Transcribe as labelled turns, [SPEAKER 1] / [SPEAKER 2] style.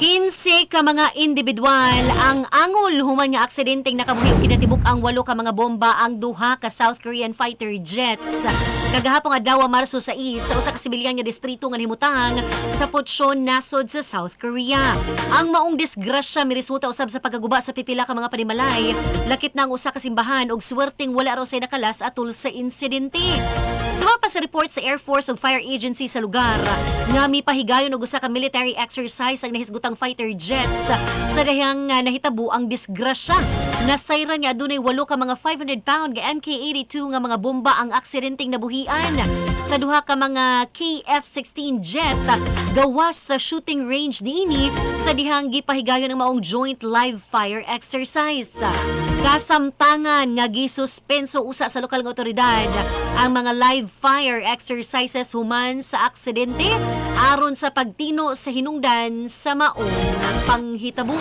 [SPEAKER 1] 15 ka mga individual ang angol human nga aksidenteng nakabuhi og kinatibuk ang walo ka mga bomba ang duha ka South Korean fighter jets kagahapon adlaw, Marso 6, sa usa ka sibilyan nga distrito nga nahimutang sa Pocheon, nasod sa South Korea. Ang maong disgrasya miresulta usab sa pagkaguba sa pipila ka mga panimalay, lakip na ang usa ka simbahan, ug swerteng wala raw say nakalas atol sa insidente. Suma pa sa report sa Air Force ug Fire Agency sa lugar nga mipahigayon og usa ka military exercise ang nahisgutang fighter jets sa dihang nahitabo ang disgrasya. Nasayran nga adunay walo ka mga 500-pound nga MK-82 nga mga bomba ang aksidenteng nabuhian sa duha ka mga KF-16 jet gawas sa shooting range niini sa dihang gipahigayon ang maong joint live fire exercise. Kasamtangan nga gisuspenso usa sa lokal nga otoridad ang mga live fire exercises human sa aksidente aron sa pagtino sa hinungdan sa maong panghitabo.